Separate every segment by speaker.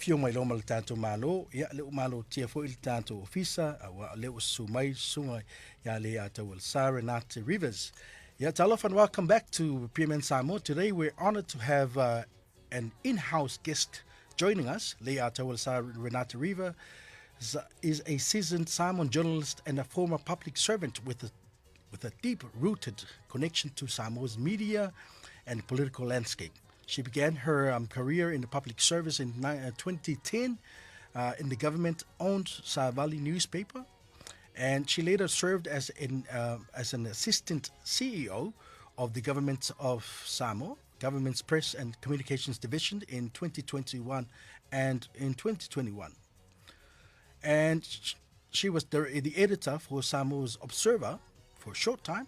Speaker 1: Afio mai loa ma le tatou Malo, ia lea ua malotia foi le tatou ofisa, aua o lea ua susu mai susuga ia Leiataualesa Renate Rivers. Yeah, talofa and welcome back to PMN Samoa. Today we're honored to have an in-house guest joining us, Leiataualesa Renate Rivers is a seasoned Samoan journalist and a former public servant with a deep-rooted connection to Samoa's media and political landscape. She began her career in the public service in 2010 in the government-owned Savali newspaper, and she later served as an assistant CEO of the government of Samoa, Government's Press and Communications Division in 2021 and in 2021. And she was the editor for Samoa's Observer for a short time.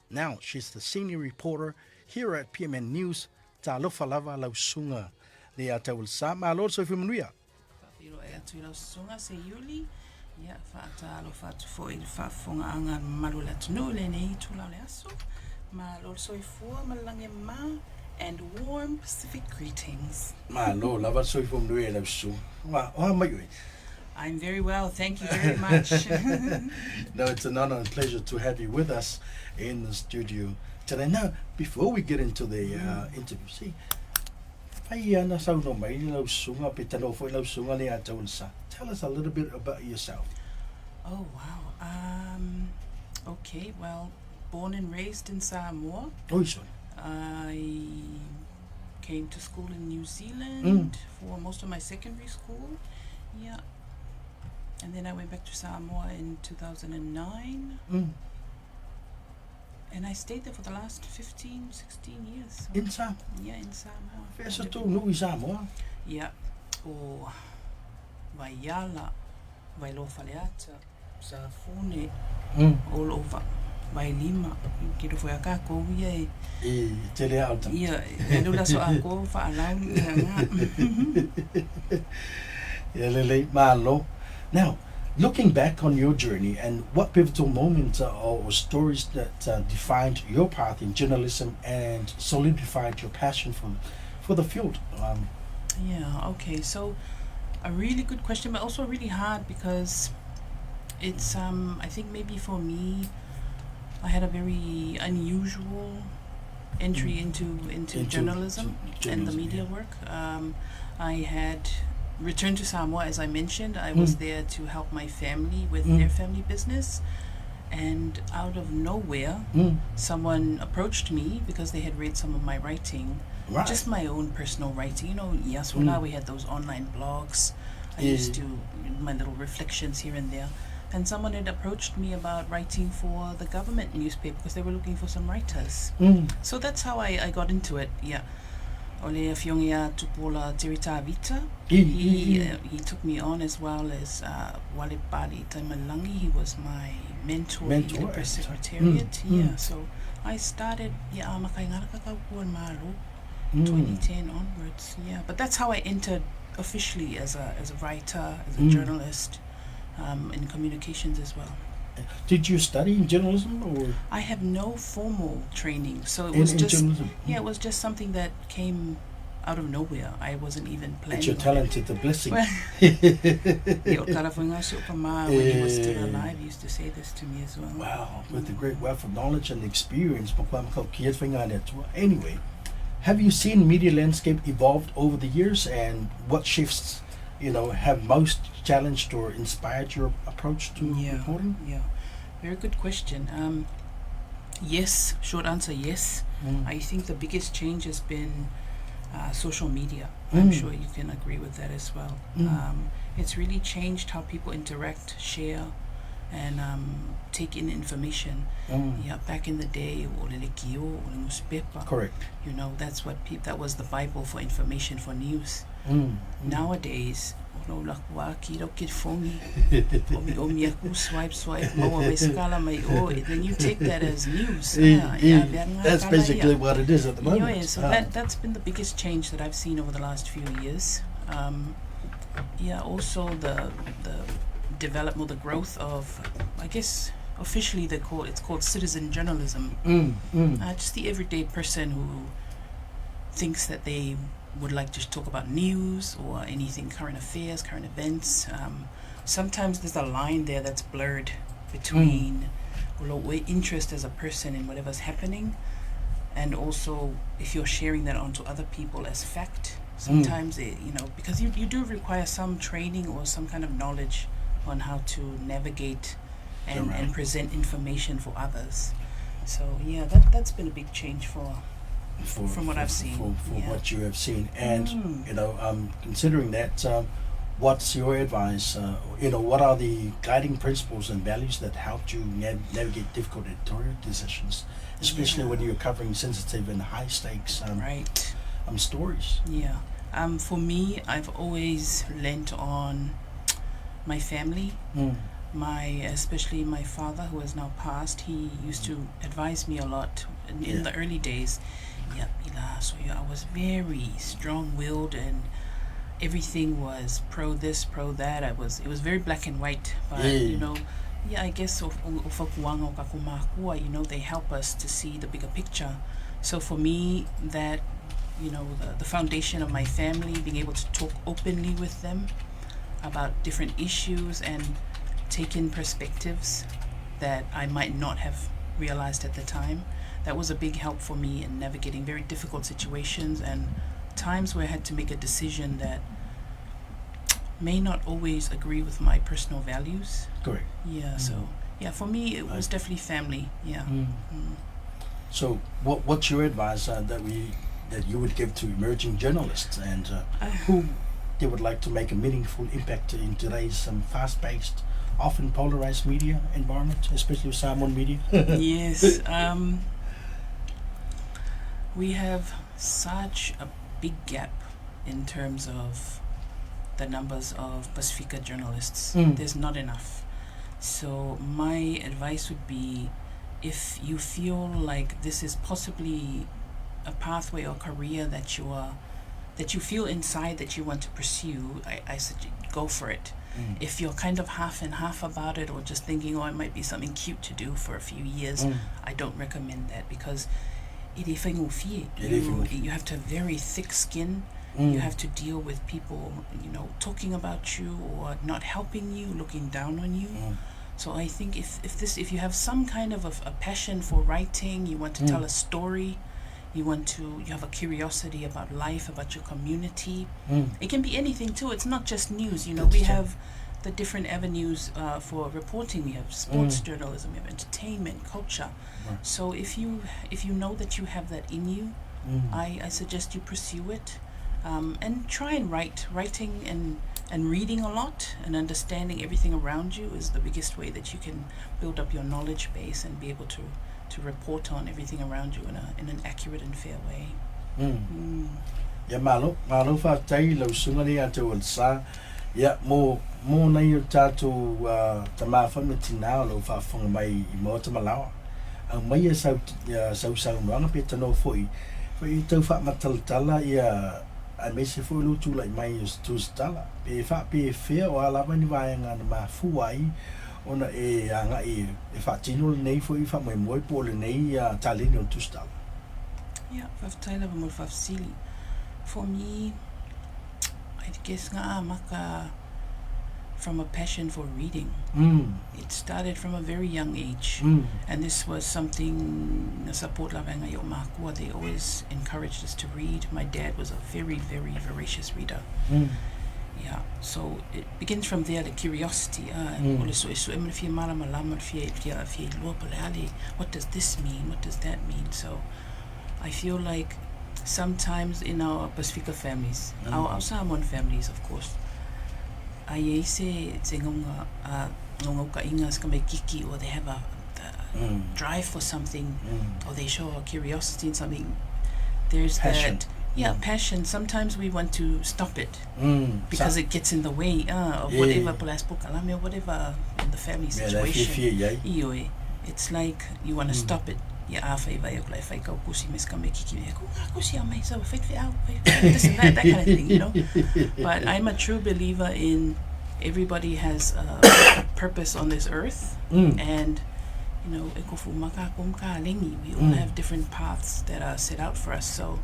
Speaker 1: Now she's the senior reporter here at PMN News. Talofa lava lau susuga Leiataualesa. Malo le soifua manuia.
Speaker 2: Faafeiloai atu i lau susuga Seiuli, ia faatalofa atu foi i le faafofogaaga a le mamalu o le atunuu i lenei itula o le aso. Malo le soifua ma le lagi e mama and warm Pacific greetings.
Speaker 1: Malo lava le soifua manuia i lau susuga. Ua, o a mai oe?
Speaker 2: I'm very well, thank you very much.
Speaker 1: No, it's an honor and pleasure to have you with us in the studio today. Now, before we get into the interview, see, fai ana saunoa mai lau susuga pe tanoa foi lau susuga Leiataualesa. Tell us a little bit about yourself.
Speaker 2: Oh, wow. Okay, well, born and raised in Samoa.
Speaker 1: Oi, sorry.
Speaker 2: I came to school in New Zealand for most of my secondary school. Yeah. And then I went back to Samoa in 2009. And I stayed there for the last 15, 16 years. So,
Speaker 1: In Samoa?
Speaker 2: Yeah, in Samoa.
Speaker 1: Fea sa tou nuu i Samoa?
Speaker 2: Yeah. O Vaiala, Vailoa Faleata, Safune, all over. Vailima, kilo foi a kākou ia e.
Speaker 1: E tele au tangata.
Speaker 2: Ia, e lula so a ko whaalau ia ngā.
Speaker 1: Ia lelei, malo. Now, looking back on your journey and what pivotal moments or stories that defined your path in journalism and solidified your passion for the field?
Speaker 2: Yeah, okay. So a really good question, but also really hard because it's, I think maybe for me, I had a very unusual entry into journalism
Speaker 1: to
Speaker 2: and the
Speaker 1: journalism,
Speaker 2: media
Speaker 1: yeah.
Speaker 2: work. I had returned to Samoa, as I mentioned. I was there to help my family with their family business. And out of nowhere, someone approached me because they had read some of my writing. Just my own personal writing. Yasula, we had those online blogs. I used to, my little reflections here and there. And someone had approached me about writing for the government newspaper because they were looking for some writers. So that's how I got into it, yeah. O le afioga ia Tupuola Terita Vita. He took me on as well as Wale Pali Taimalangi. He was my mentor,
Speaker 1: Mentor
Speaker 2: in the
Speaker 1: at
Speaker 2: press
Speaker 1: the time.
Speaker 2: secretariat. Yeah, so I started, yeah, Amakaingarakakau Malo, 2010 onwards. Yeah, but that's how I entered officially as a writer, as a journalist, in communications as well.
Speaker 1: Did you study in journalism or
Speaker 2: I have no formal training, so it
Speaker 1: in,
Speaker 2: was
Speaker 1: in
Speaker 2: just
Speaker 1: journalism?
Speaker 2: yeah, it was just something that came out of nowhere. I wasn't even planning
Speaker 1: It's your
Speaker 2: on it.
Speaker 1: talent, it's a blessing.
Speaker 2: Well, yeah, o Karafunga Sukama, when he was still alive, he used to say this to me as well.
Speaker 1: Wow, with the great wealth of knowledge and experience. Anyway, have you seen media landscape evolved over the years, and what shifts, have most challenged or inspired your approach to reporting?
Speaker 2: Yeah, very good question. Yes, short answer, yes. I think the biggest change has been social media. I'm sure you can agree with that as well. It's really changed how people interact, share, and take in information. Yeah, back in the day, o le lekio, o le newspaper.
Speaker 1: Correct.
Speaker 2: That's what that was the Bible for information, for news. Nowadays, o lo lakua ki ro ki fongi, o mi o mi aku swipe swipe mo o skala mai o, then you take that as news. Yeah, yeah,
Speaker 1: That's
Speaker 2: yeah.
Speaker 1: basically what it is at the moment.
Speaker 2: Yeah, so that's been the biggest change that I've seen over the last few years. Yeah, also the development, the growth of, I guess officially they call it's called citizen journalism. Just the everyday person who thinks that they would like to talk about news or anything current affairs, current events. Sometimes there's a line there that's blurred between mm. interest as a person in whatever's happening and also if you're sharing that onto other people as fact. Sometimes it, you know, because you do require some training or some kind of knowledge on how to navigate and present information for others. So yeah, that's been a big change for from what I've seen.
Speaker 1: For
Speaker 2: Yeah.
Speaker 1: what you have seen. And,
Speaker 2: Mm.
Speaker 1: you know, considering that, what's your advice? You know, what are the guiding principles and values that helped you navigate difficult editorial decisions, especially when
Speaker 2: Yeah.
Speaker 1: you're covering sensitive and high stakes
Speaker 2: Right.
Speaker 1: stories?
Speaker 2: Yeah. For me, I've always lent on my family. My especially my father, who has now passed, he used to advise me a lot in
Speaker 1: Yeah.
Speaker 2: the early days. Yeah, so yeah, I was very strong-willed and everything was pro this, pro that. I was it was very black and white, but you
Speaker 1: Yeah.
Speaker 2: know, yeah, I guess o fakuaga o ka makua, you know, they help us to see the bigger picture. So for me, that you know, the foundation of my family, being able to talk openly with them about different issues and take in perspectives that I might not have realized at the time. That was a big help for me in navigating very difficult situations and times where I had to make a decision that may not always agree with my personal values.
Speaker 1: Correct.
Speaker 2: Yeah, so yeah, for me it was
Speaker 1: Right.
Speaker 2: definitely family. Yeah. Mm.
Speaker 1: So, what's your advice that you would give to emerging journalists and who they would like to make a meaningful impact in today's fast-paced, often polarized media environment, especially with Samoan media?
Speaker 2: Yes. We have such a big gap in terms of the numbers of Pasifika journalists. There's not enough. So my advice would be, if you feel like this is possibly a pathway or career that you are that you feel inside that you want to pursue, I suggest go for it. If you're kind of half and half about it or just thinking, oh, it might be something cute to do for a few years, I don't recommend that because it
Speaker 1: E le
Speaker 2: you
Speaker 1: faigofie.
Speaker 2: you have to have very thick skin. You have to deal with people, you know, talking about you or not helping you, looking down on you. So I think if you have some kind of a passion for writing, you want to tell a story, you have a curiosity about life, about your community. It can be anything too. It's not just news. You know,
Speaker 1: That's
Speaker 2: we
Speaker 1: true.
Speaker 2: have the different avenues for reporting. We have sports journalism, we have entertainment, culture.
Speaker 1: Right.
Speaker 2: So if you know that you have that in you, I suggest you pursue it, and try and write. Writing and reading a lot and understanding everything around you is the biggest way that you can build up your knowledge base and be able to report on everything around you in an accurate and fair way. Mm.
Speaker 1: Ia malo, malo faafetai lau susuga lea ia te oe o le sa. Ia, mo nai o tatou tama foi ma tinā o lo o faafofoga mai i maota ma laoa. Aumaia sau, ia, sau saunoaga pe tanoa foi, foi tau faamatalatala ia aemaise foi lou tulai mai o se tusitala. Pe faapefea o a lava ni vaega na mafua ai ona e agai e faatino lenei foi faamoemoe po o lenei taleni o le tusitala.
Speaker 2: Yeah, faafetai lava mo le faafesili. For me, I guess ngā maka from a passion for reading. It started from a very young age. And this was something na support lava i o makua. They always encouraged us to read. My dad was a very, very voracious reader. Yeah, so it begins from there, the curiosity. O le suesu'e ma le fia malamalama, le fia iloa po o le a le, what does this mean? What does that mean? So I feel like sometimes in our Pasifika families, our Samoan families, of course, ai ai se gauga gaugauka'iga se tamaitiiti or they have a drive for something or they show a curiosity in something, there's
Speaker 1: Passion.
Speaker 2: that yeah, passion. Sometimes we want to stop it because it gets in the way of whatever po o le a se polokalame or whatever in the family
Speaker 1: Mea la e
Speaker 2: situation.
Speaker 1: fiafia i ai.
Speaker 2: Ioe. It's like you want to stop it. Ia a fai vai aku lai fai kau kusi me se tamaitiiti me ku ngā kusi a mai sa fai fe au fai this and that, that kind of thing, you know. But I'm a true believer in everybody has a purpose on this earth and you know, e kofu maka kum ka lengi. We all have different paths that are set out for us. So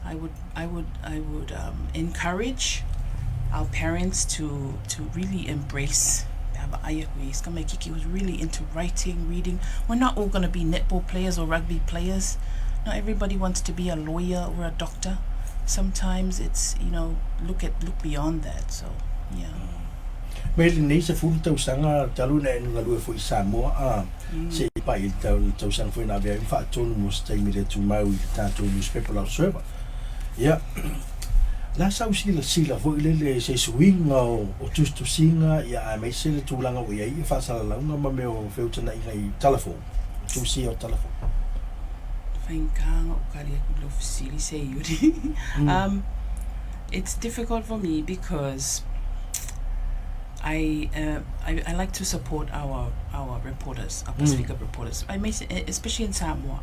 Speaker 2: I would I would I would um, encourage our parents to to really embrace Kiki was really into writing, reading. We're not all going to be netball players or rugby players. Not everybody wants to be a lawyer or a doctor. Sometimes it's, you know, look at look beyond that. So, yeah.
Speaker 1: Me lenei 10 tausaga talu ona e galue foi i Samoa a se i pai i le tausaga foi na avea ai ma faatonu mo se taimi le tumau i le tatou newspaper lau server. Ia, la sau silasila foi lele i se suiga o tusitusiga ia aemaise le tulaga ua i ai ia faasalalauga ma mea o feutagaiga i talafou, tusia o talafou.
Speaker 2: Faigata o kali aku i lau fesili Seiuli. It's difficult for me because I like to support our reporters, our Pacifica reporters. I may say, especially in Samoa.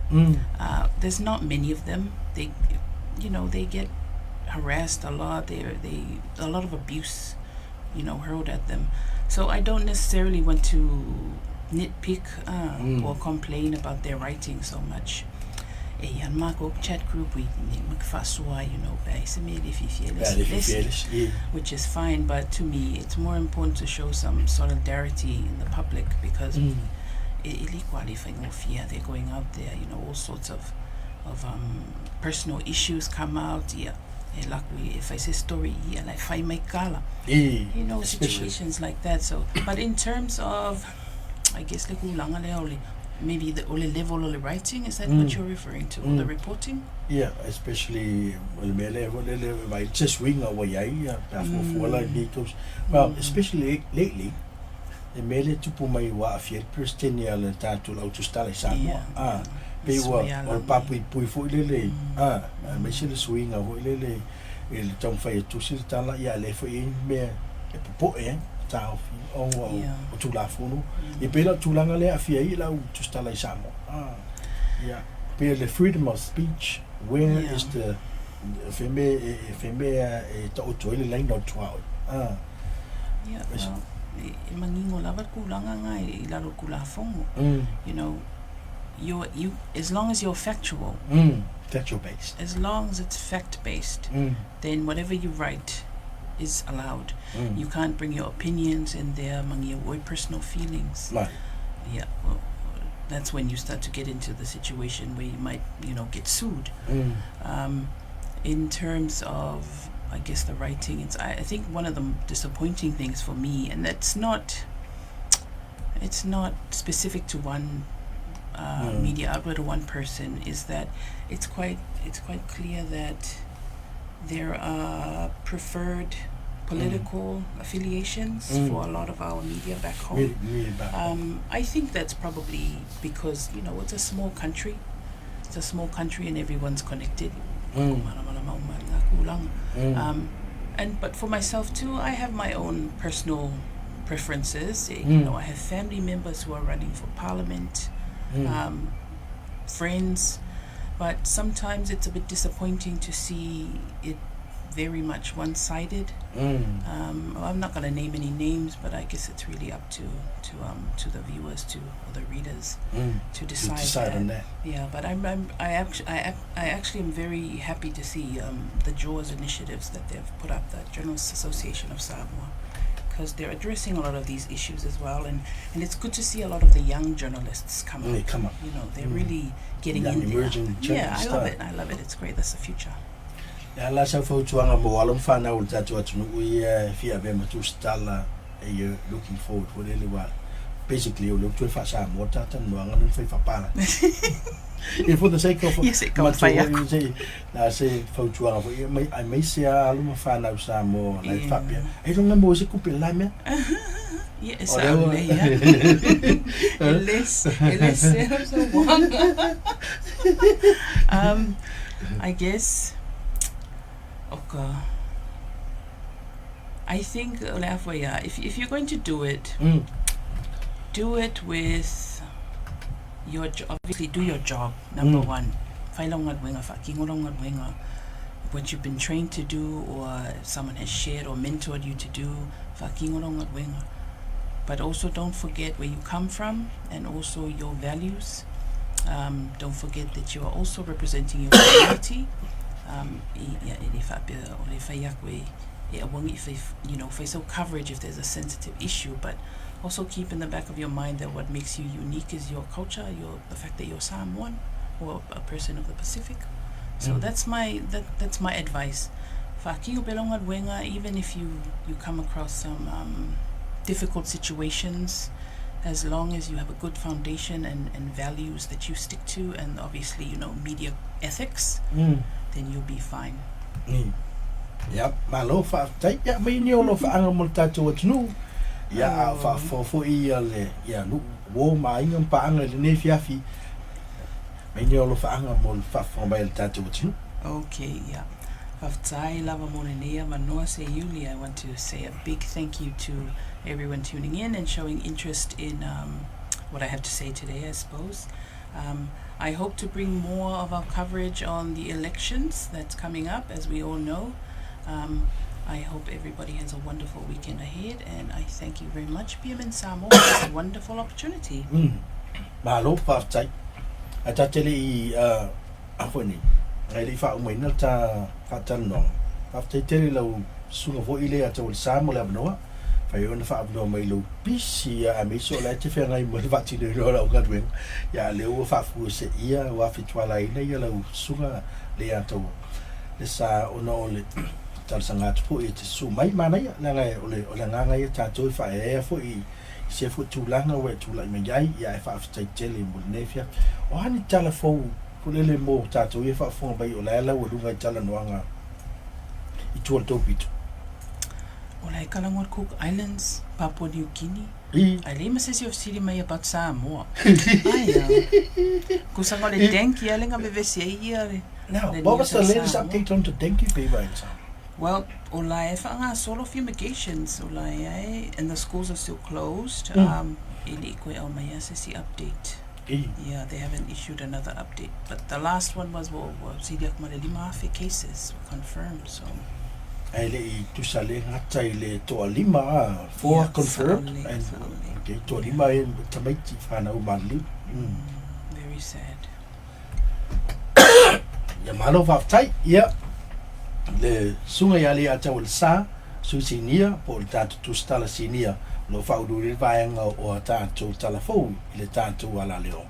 Speaker 2: There's not many of them. They, you know, they get harassed a lot. They a lot of abuse, hurled at them. So I don't necessarily want to nitpick or complain about their writing so much. E ia mako chat group we makafasua, pe se me le fifi
Speaker 1: Pe le fifi eles, yeah.
Speaker 2: which is fine, but to me it's more important to show some solidarity in the public because e le qualifying fear they're going out there, all sorts of personal issues come out. Yeah. Like we, if I say story, yeah, like find my kala,
Speaker 1: especially.
Speaker 2: Situations like that. So, but in terms of, I guess like ulanga le ole, maybe the ole level of the writing, is that what you're referring to? The reporting?
Speaker 1: Yeah, especially le mea lea foi lele vai se suiga ua i ai ia pe a fuafua la i taus. Well, especially lately, le mea lea tupu mai ua aafia ai le Peresetene a le tatou le autusitala i Samoa. Ah, pei ua
Speaker 2: Suia
Speaker 1: o le
Speaker 2: la
Speaker 1: papuipui foi lele, ah, aemaise le suiga foi lele i le taumafai e tusi le tala, ia a lea foi e i ai mea e popo'e ai taofi ona o o Tulafono. Ia pei la o le tulaga lea e aafia ai le au tusitala i Samoa. Ah, ia, pei le freedom of speech, where is the feme e feme e taoto ai le laina o le tuaoi. Ah,
Speaker 2: Yeah, well, e manino lava tulaga nga i lalo kulafongo. You know, you as long as you're factual,
Speaker 1: Factual based.
Speaker 2: As long as it's fact based, then whatever you write is allowed. You can't bring your opinions in there, mangia or personal feelings.
Speaker 1: Mai.
Speaker 2: Yeah, well, that's when you start to get into the situation where you might, get sued. In terms of, I guess, the writing, it's I think one of the disappointing things for me, and that's not, it's not specific to one media outlet or one person, is that it's quite clear that there are preferred political affiliations for a lot of our media back home.
Speaker 1: Really, really bad.
Speaker 2: I think that's probably because it's a small country. It's a small country and everyone's connected. And but for myself too, I have my own personal preferences. You know, I have family members who are running for parliament, friends, but sometimes it's a bit disappointing to see it very much one-sided. I'm not going to name any names, but I guess it's really up to the viewers to or the readers to
Speaker 1: To
Speaker 2: decide,
Speaker 1: decide
Speaker 2: that.
Speaker 1: On that.
Speaker 2: Yeah, but I'm I actually I, ac- I actually am very happy to see the JAWS initiatives that they've put up, the Journalists Association of Samoa, because they're addressing a lot of these issues as well, and it's good to see a lot of the young journalists come up.
Speaker 1: Come up.
Speaker 2: They're really getting
Speaker 1: Young
Speaker 2: in there.
Speaker 1: Emerging
Speaker 2: Yeah, I
Speaker 1: journalists,
Speaker 2: love
Speaker 1: ah.
Speaker 2: it. I love it. It's great. That's the future.
Speaker 1: Ia la sau fautuaga mo alo ma fanau o le tatou atunuu ia e fia avea ma tusitala e ia looking forward foi lele ua basically o lea ua toe faasamoa le talatalanoaga lea na fai faapalagi ia for the sake of
Speaker 2: Ia se i taumafai aku.
Speaker 1: Se la se fautuaga foi ia mai aemaise a alo ma fanau Samoa la e faapea ailoga maua se tupe le la mea.
Speaker 2: Ia e
Speaker 1: O lea
Speaker 2: sa'o
Speaker 1: ua
Speaker 2: lelei a e lē seo sauaga. I guess o ka I think o le a foi a if you're going to do it, do it with your obviously do your job number one. Fai lau galuega, faatino lau galuega, what you've been trained to do or someone has shared or mentored you to do, faatino lau galuega. But also don't forget where you come from and also your values. Don't forget that you are also representing your community. Um, i, ia, e le faapea o le fai aku e, e auagi i fai, fai sau coverage if there's a sensitive issue, but also keep in the back of your mind that what makes you unique is your culture, your the fact that you're Samoan or a person of the Pacific. So that's my advice. Whakio belonga wenga, even if you come across some difficult situations, as long as you have a good foundation and values that you stick to, and obviously, media ethics, then you'll be fine.
Speaker 1: Ia, malo faafetai. Ia, mai ni o alofaaga mo le tatou atunuu. Ia, a o faafofoga foi ia le ia nuu uo ma aiga ma paaga i lenei afiafi. Mai ni o alofaaga mo le faafofoga mai a le tatou atunuu.
Speaker 2: Okay, yeah. Faafetai lava mo lenei avanoa Seiuli. I want to say a big thank you to everyone tuning in and showing interest in what I have to say today, I suppose. I hope to bring more of our coverage on the elections that's coming up, as we all know. I hope everybody has a wonderful weekend ahead, and I thank you very much, PMN Samoa, for this wonderful opportunity.
Speaker 1: Malo faafetai. Ae tatou te le i a foi nei. Ae le i faaumaina le ta faatalanoaga. Faafetai tele lau susuga foi le ata o le sa mo le avanoa. Fai ona faavanoa mai lou pisi ia aemaise o la e te feagai ma le faatinoina o lau galuega. Ia lea ua faafuaseia ua afetualaina ia lau susuga le ata o le sa ona o le talosaga atu foi e te susu mai manaia leaga o le agaga ia tatou e faaeaea foi i se foi tulaga ua e tulai mai ai ia e faafetai tele mo lenei afiafi. O a ni tala fou lele mo tatou ia faafofoga mai o la e laualuga i talanoaga i tua o le tou pito?
Speaker 2: O la e kalago Cook Islands, Papua New Guinea. Ai le ma se isi o fesili mai about Samoa. Ai kusaga o le dengue a lega vevesi ai ia le
Speaker 1: Now,
Speaker 2: le
Speaker 1: what was
Speaker 2: news
Speaker 1: the
Speaker 2: of
Speaker 1: latest
Speaker 2: Samoa.
Speaker 1: update on the dengue fever in Samoa?
Speaker 2: Well, o la e faagasolo fumigations o la e ai, and the schools are still closed. E le i koe au mai a se isi update. Yeah, they haven't issued another update. But the last one was, well, sili aku ma le 5,000 cases were confirmed. So
Speaker 1: Ai le i tusa le gata i le toalima a four
Speaker 2: Yeah,
Speaker 1: confirmed
Speaker 2: saole,
Speaker 1: and
Speaker 2: saole.
Speaker 1: Okay, toalima e tamaiti whanau maliliu.
Speaker 2: Very sad.
Speaker 1: Ia malo faafetai. Ia le susuga ia le ata o le sa sui sinia po o le tatou tusitala sinia o lo faauluulu le vaega o a tatou talafou i le tatou alaleo.